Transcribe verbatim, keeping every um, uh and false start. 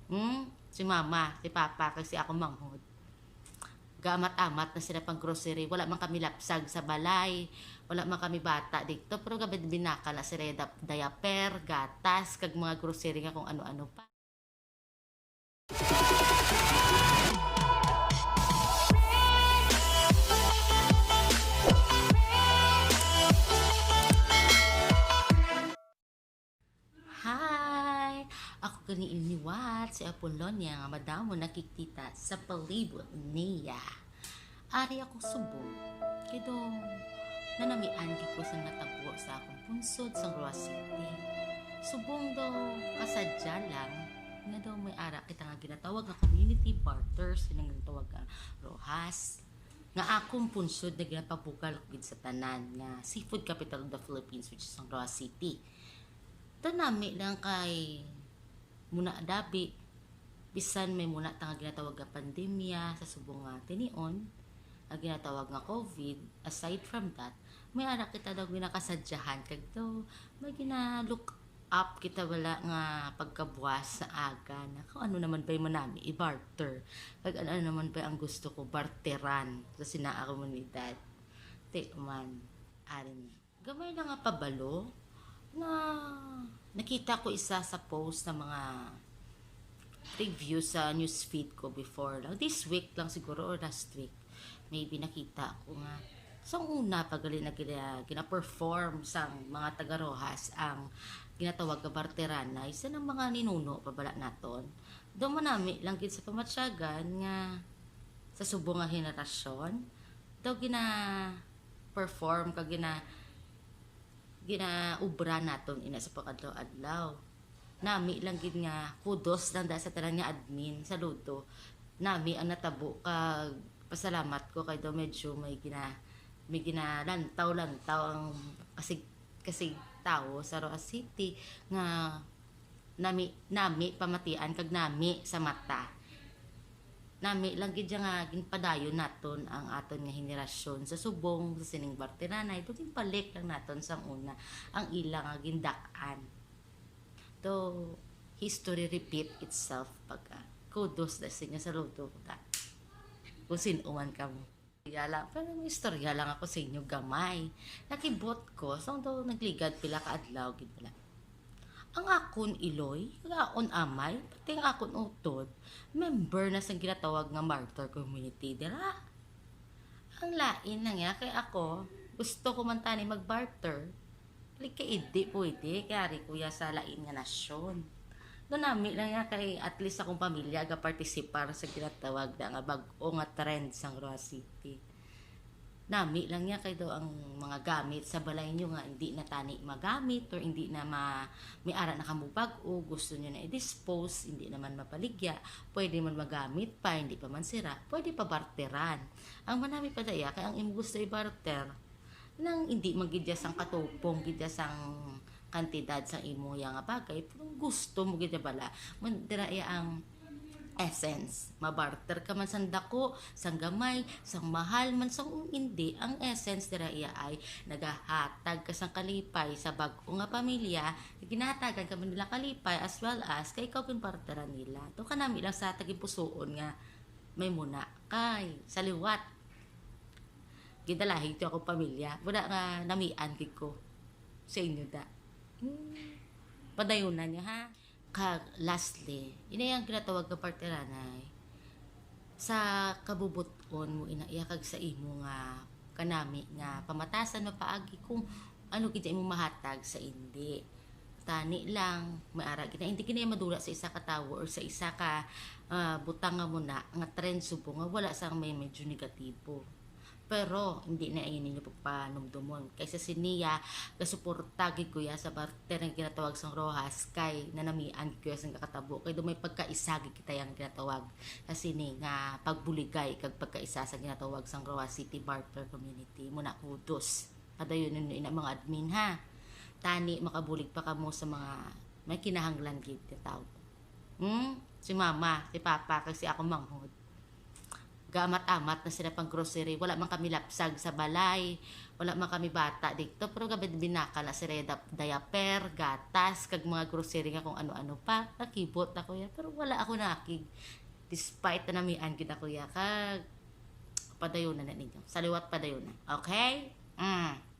Hmm? Si mama, si papa, kag si ako manghod. Gaamat-amat na sila pang grocery. Wala man kami lapsag sa balay. Wala man kami bata dito. Pero gabinakal na sila dap-, diaper, gatas, kag mga grocery nga kung ano-ano pa. Hi! Ako gani iliwat, si Apolonia, nga madamo nakikita sa palibot niya. Ari ako subong, kay daw nanamian gid ko sang natabo sa akong punsod sang Roxas City. Subong daw kasadya lang nga daw may ara kita nga ginatawag nga community barter, sila nga ginatawag nga Roxas. Nga akong punsod nga ginapabugal ko gid sa tanan nga seafood capital of the Philippines, which is ang Roxas City. Daw nami lang kay muna dabi, bisan may muna ta nga ginatawag nga pandemya sa subong nga tinion, ang ginatawag nga COVID, aside from that, may ara kita daw ginakasadyahan kag daw may gina-look up kita bala nga pagkabuas sa aga na kung ano naman ba'y manami i-barter, kag ano, ano naman ba ang gusto ko barteran sa sina nga komunidad. Ti man, ari na. Gamay na nga pabalo na nakita ko isa sa post sa mga review sa newsfeed ko before lang. This week lang siguro or last week. Maybe nakita ko nga. Sa una, pag gali na gina-, gina-perform sang mga taga Roxas ang ginatawag nga barteranay sa nang mga ninuno pa bala naton. Daw manami lang gid sa pamatyagan nga sa subong nga henerasyon, daw gina-perform kag gina-, ginaobra naton ina sa pag-adlaw-adlaw. Nami lang gid nga kudos lang da sa tanan nga admin, saludo. Nami ang natabo kag pasalamat ko kay daw medyo may gina-, may ginalantaw-lantaw ang kasig-, kasig tawo sa Roxas City nga nami, nami pamatian kag nami sa mata. Nami lang gid siya nga ginpadayon naton ang aton nga henerasyon sa subong sa sining barteranay, daw ginbalik lang naton sang una ang ila nga gindak-an. Daw history repeat itself pagka. Kudos da sa inyo, saludo ko da. Kung sin-o man kamo. Istorya lang, pero may istorya lang ako sa inyo gamay. Nakibot ko, sang daw nagligad pila ka adlaw gid pala. Ang akon iloy, ang akon amay, pati ang akon utod, member na sang ginatawag nga barter community dira. Ang lain lang ya, kay ako, gusto ko man tani mag-barter. Like, kay hindi pwede, kay ari ko ya sa lain nga nasyon. Daw nami lang ya, kay at least akong pamilya ga-participar sa ginatawag na nga bag-o nga trend sang Roxas City. Nami lang ya, kay daw ang mga gamit sa balay nyo nga hindi na tani magamit or hindi na ma-, may ara na kamo bag-o, gusto nyo na i-dispose, hindi naman mapaligya, pwede man magamit pa, hindi pa man sira, pwede pa barteran. Ang manami pa daya, kay ang imo gusto i-barter, nang hindi man gid ya sang katupong gid ya sang kantidad sang imo ya nga bagay, pero gusto mo gid ya bala, man, dira iya ang essence. Mabarter ka man sang dako, sang gamay, sang mahal man, sang hindi, ang essence dira iya ay nagahatag ka sang kalipay sa bag-o nga pamilya, ginahatagan ka man nila kalipay as well as kay ikaw ginbarteran nila. To kanami lang sa tagipusoon nga may muna kay sa liwat. Gidalahi to akong pamilya. Wala nga namian gid ko sa inyo da. Hmm. Padayunan niya, ha? Kag lastly, ina yang ginatawag nga barteranay sa kabubot-on mo ina iya kag sa imo nga kanami nga pamatasan mapaagi kung ano gid imo mahatag sa indi. Tani lang, may ara gid na, hindi gid na madula sa isa ka tawo or sa isa ka, ah, butang nga muna nga trend subong nga wala sang may medyo negatibo. Pero hindi na ini ninyo pagpanumdumon. Kay sa siniya, gasuporta gid ko ya sa barter nga ginatawag sang Roxas kay nanamian ko ya sang kakatabo. Kay daw may pagkaisa gid kita yang ginatawag sa sini nga pagbuligay kag pagkaisa sa ginatawag sang Roxas City Barter Community. Muna kudos. Padayon ninyo ina mga admin ha. Tani makabulig pa kamo sa mga may kinahanglan gid nga tawo. Hmm? Si mama, si papa, kag si ako manghod. gaamat-amat na sila pang grocery. Wala man kami lapsag sa balay. Wala man kami bata dito. Pero gabinakal na sila dap-, diaper, gatas, kag mga grocery nga kung ano-ano pa. Nakibot na, kuya. Pero wala ako nakig. Despite na namian gid na, kuya. Kag padayon na ninyo. Sa liwat padayon na. Okay? Mm.